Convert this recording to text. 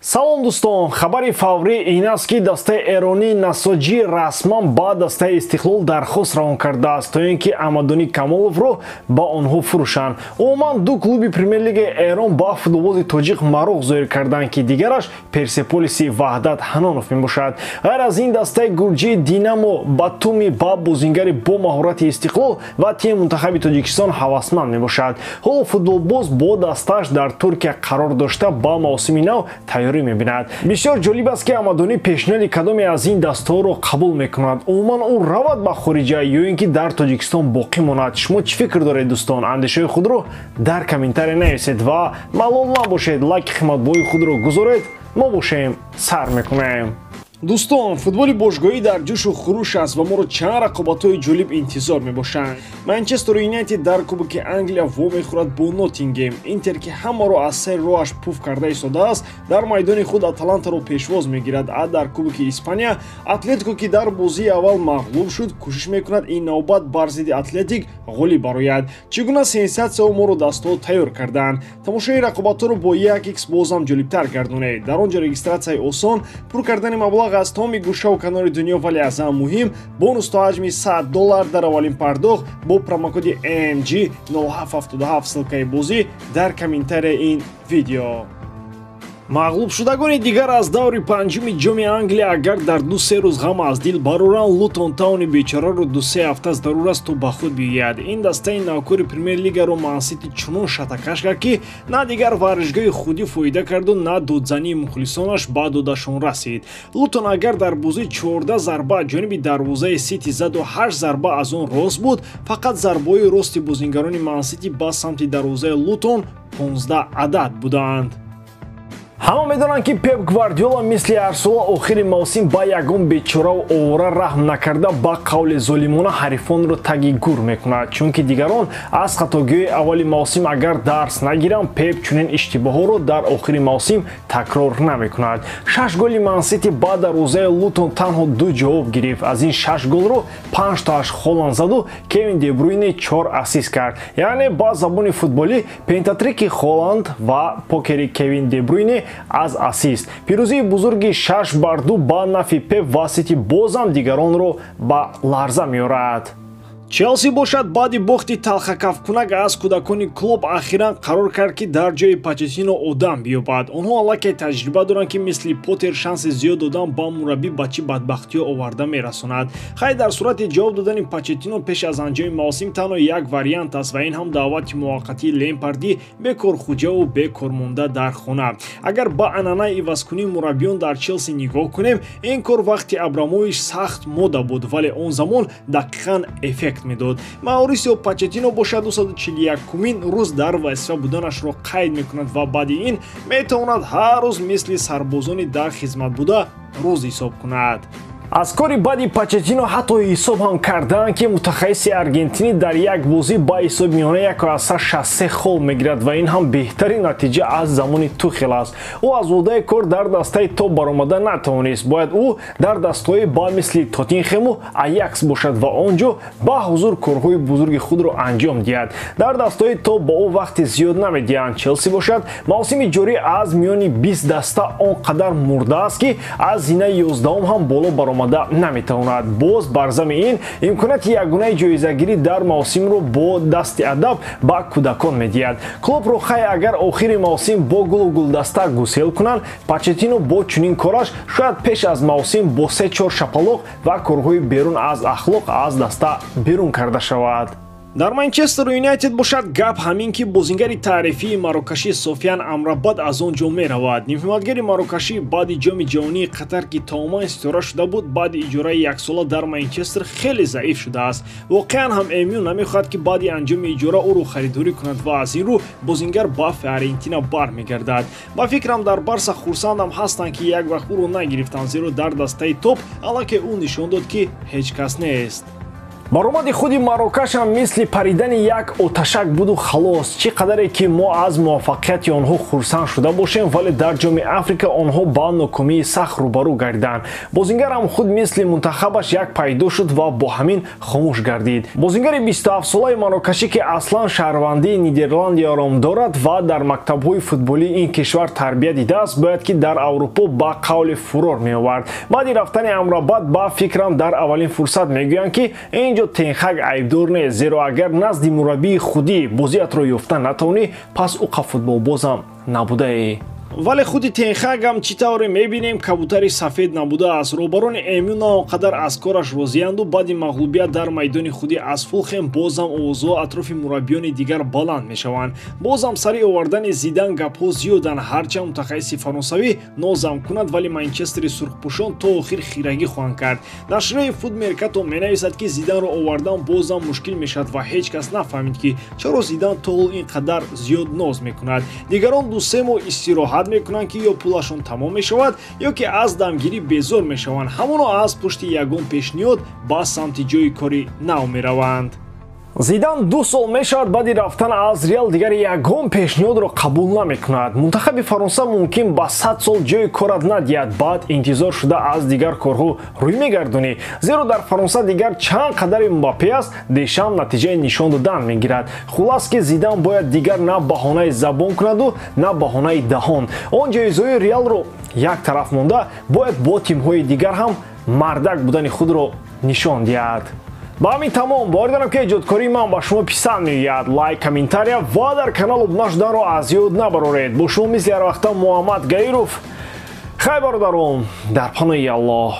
Салом, дӯстон! Хабари фаврӣ ин аст, ки дастаи эронӣ Насоҷӣ расман ба дастаи Истиқлол дархост равон кардааст, то ин ки Амадонӣ Камоловро ба онҳо фурӯшанд. Умуман, ду клуби Премер-лигаи Эрон ба футболбози тоҷик мароқ зоҳир карданд, ки дигараш Персеполиси Ваҳдат Ҳанонов мебошад. Ғайр аз ин, дастаи гурҷии Динамо Батуми ба бозингари бо маҳорати Истиқлол ва тими мунтахаби Тоҷикистон ҳавасманд мебошад. Ҳоло футболбоз бо дастааш дар Туркия қарор дошта, ба мавсими нав тайёрӣ мебинад. Бисёр ҷолиб аст, ки Амадонӣ пешниҳоди кадоме аз ин дастаҳоро қабул мекунад. Умуман, ӯ равад ба хориҷа ё ин ки дар Тоҷикистон боқӣ монад? Шумо чӣ фикр доред, дӯстон? Андешаҳои худро дар комментария нависед ва малол набошед, лайки қиматбоҳои худро гузоред. Мо бошем, сар мекунем. Дӯстон, футболи бошгоҳӣ дар ҷӯшу хуруш аст ва моро чанд рақобатҳои ҷолиб интизор мебошанд. Манчестер Юнайтед дар Кубоки Англия вомехӯрад бо Ноттингем. Интер, ки ҳамаро аз сари роҳаш пуф карда истодааст, дар майдони худ Аталантаро пешвоз мегирад. А дар Кубоки Испания Атлетико, ки дар бозии аввал мағлуб шуд, кӯшиш мекунад ин навбат бар зидди Атлетик ғолиб барояд. Чӣ гуна сенсатсияҳо моро дастҳо тайёр карданд? Тамошои рақобатҳоро бо 1x бозам ҷолибтар гардонед. Дар он ҷо регистратсияи осон, пур кардани маблағ аз тамоми гӯшаву канори дунё, вале аз ҳама муҳим, бонус то ҳаҷми 100 доллар дар аввалин пардохт бо промокоди MG 0777. Ссылкаи бозӣ дар комментарияи ин видео. Мағлубшудагони дигар аз даври панҷуми Ҷоми Англия агар дар 2-се рӯз ғам аз дил бароранд, Лутон Тауни бечораро 2-се ҳафта зарур аст, то ба худ биёяд. Ин дастаи навкори Премер-лигаро Мансити чунон шатакаш кард, ки на дигар варзишгоҳи худӣ фоида карду, на додзании мухлисонаш ба додашон расид. Лутон агар дар бозӣ 14 зарба аз ҷониби дарвозаи Сити заду ҳашт зарба аз он рост буд, фақат зарбаҳои рости бозингарони Мансити ба самти дарвозаи Лутон 15 адад буданд. Ҳама медонанд, ки Пеп Гвардиола мисли ҳарсола охири мавсим ба ягон бечораву овора раҳм накарда, ба қавли золимона ҳарифонро таги гур мекунад, чунки дигарон аз хатогиҳои аввали мавсим агар дарс нагиранд, Пеп чунин иштибоҳҳоро дар охири мавсим такрор намекунад. Шаш голи Мансити ба дарвозаи Лутон танҳо ду ҷавоб гирифт. Аз ин шаш голро панҷтоаш Холанд заду Кевин Дебруйне чор ассист кард. Яъне, ба забони футболӣ, пентатрики Холанд ва покери Кевин Дебруйне аз ассист. Пирӯзии бузурги 6-2 ба нафи Пеп ва Сити бозам дигаронро ба ларза меорад. Челси бошад, баъди бохти талхакафкунак аз кӯдакони Клуб, ахиран қарор кард, ки дар ҷои Почетино одам биёбад. Онҳо аллакай таҷриба доранд, ки мисли Поттер шанси зиёд додан ба мураббӣ ба чӣ бадбахтиҳо оварда мерасонад. Хай, дар сурати ҷавоб додани Почетино пеш аз анҷоми мавсим танҳо як вариант аст ва ин ҳам даъвати муваққатии Лемпарди, бекорхуҷаву бекормонда дар хона. Агар ба анъанаи ивазкунии мураббиён дар Челси нигоҳ кунем, ин кор вақти Абрамович сахт мода буд, вале он замон дақиқан эффект медод. Маурисио Почетино бошад, 241-умин рӯз дар вазифа буданашро қайд мекунад ва баъди ин метавонад ҳар рӯз мисли сарбозони дар хизмат буда рӯз ҳисоб кунад. Аз кори баъди Почетино ҳатто ҳисоб ҳам кардаанд, ки мутахассиси аргентинӣ дар як бозӣ ба ҳисоби миёна 1,63 хол мегирад ва ин ҳам беҳтарин натиҷа аз замони Тухел аст. Ӯ аз уҳдаи кор дар дастаи топ баромада натавонист. Бояд ӯ дар дастаҳои ба мисли Тоттинхему Аякс бошад ва он ҷо ба ҳузур корҳои бузурги худро анҷом диҳад. Дар дастаҳои топ ба ӯ вақти зиёд намедиҳанд. Челси бошад, мавсими ҷорӣ аз миёни 20 даста он қадар мурдааст, ки аз зинаи 11-ум ҳам боло баромада наметавонад. Боз бар зами ин, имконияти ягонаи ҷоизагирӣ дар мавсимро бо дасти адаб ба кӯдакон медиҳад. Клубро хай агар охири мавсим бо гулу гулдаста гусел кунанд, Почетино бо чунин кораш шояд пеш аз мавсим бо се-чор шапалоқ ва корҳои берун аз ахлоқ аз даста берун карда шавад. Дар Манчестер Юнайтед бошад, гап ҳамин, ки бозингари таърифии марокашӣ Софиян Амрабад аз он ҷо меравад. Нимҳимоятгари марокашӣ баъди Ҷоми ҷаҳонии Қатар, ки тамоман ситора шуда буд, баъди иҷораи яксола дар Манчестер хеле заиф шудааст. Воқеан ҳам МЮ намехоҳад, ки баъди анҷоми иҷора ӯро харидорӣ кунад ва аз ин рӯ бозингар ба Фиорентина бармегардад. Ба фикрам, дар Барса хурсандам ҳастанд, ки як вақт ӯро нагирифтанд, зеро дар дастаи топ аллакай ӯ нишон дод, ки ҳеҷ кас нест. Баромади худи Марокашам мисли паридани як оташак буду халос. Чӣ қадаре ки мо аз муваффақияти онҳо хурсанд шуда бошем, вале дар Ҷоми Африка онҳо ба нокомии сахт рӯбарӯ гардиданд. Бозингарам худ мисли мунтахабаш як пайдо шуд ва бо ҳамин хомӯш гардид. Бозингари 27-солаи марокашӣ, ки аслан шаҳрвандии Нидерландияро дорад ва дар мактабҳои футболии ин кишвар тарбия дидааст, бояд ки дар Аврупо ба қавли фурор меовард. Баъди рафтани Амрабат, ба фикрам, дар аввалин фурсат мегӯянд, ки ин ҷо Тенхак айбдор нест, зеро агар назди мураббии худӣ бозиатро ёфта натавонӣ, пас ӯ қа футболбозам набудаe. Вале худи Тенхагам, чӣ тавре мебинем, кабутари сафед набудааст. Роҳбарони МЮ на он қадар аз кораш розиянду баъди мағлубият дар майдони худӣ аз Фулхем бозам овозҳо атрофи мураббиёни дигар баланд мешаванд. Бозам сари овардани Зидан гапҳо зиёданд. Ҳарчанд мутахассиси фаронсавӣ нозам кунад, вале Манчестери сурхпӯшон то охир хирагӣ хоҳанд кард. Нашрияи Фут Меркато менависад, ки Зиданро овардан бозам мушкил мешавад ва ҳеҷ кас нафаҳмид, ки чаро Зидан то ҳол ин қадар зиёд ноз мекунад. Дигарон 2-3 моҳ истироҳат мекунанд, ки ё пулашон тамом мешавад, ё ки аз дамгирӣ безор мешаванд. Ҳамоно аз пушти ягон пешниҳод ба самти ҷои кори нав мераванд. Зидан 2 сол мешавад, баъди рафтан аз Реал дигар ягон пешниҳодро қабул намекунад. Мунтахаби Фаронса мумкин ба 100 сол ҷои корат надиҳад, баъд интизор шуда аз дигар корҳо рӯй мегардонӣ, зеро дар Фаронса дигар чанд қадари Мбаппе аст, Дешам натиҷаи нишон додан мегирад. Хулас, ки Зидан бояд дигар на баҳонаи забон кунаду, на баҳонаи даҳон. Он ҷоизаҳои Реалро як тараф монда, бояд бо тимҳои дигар ҳам мардак будани худро нишон диҳад. Ба ҳамин тамом. Бовар дорам, ки эҷодкории ман ба шумо писанд меояд. Лайк, комментария ва дар канал обуна шуданро аз ёд набароред. Бо шумо мисли ҳар вақта Муҳаммад Гаиров. Хай, бародарон, дар паноҳи Аллоҳ.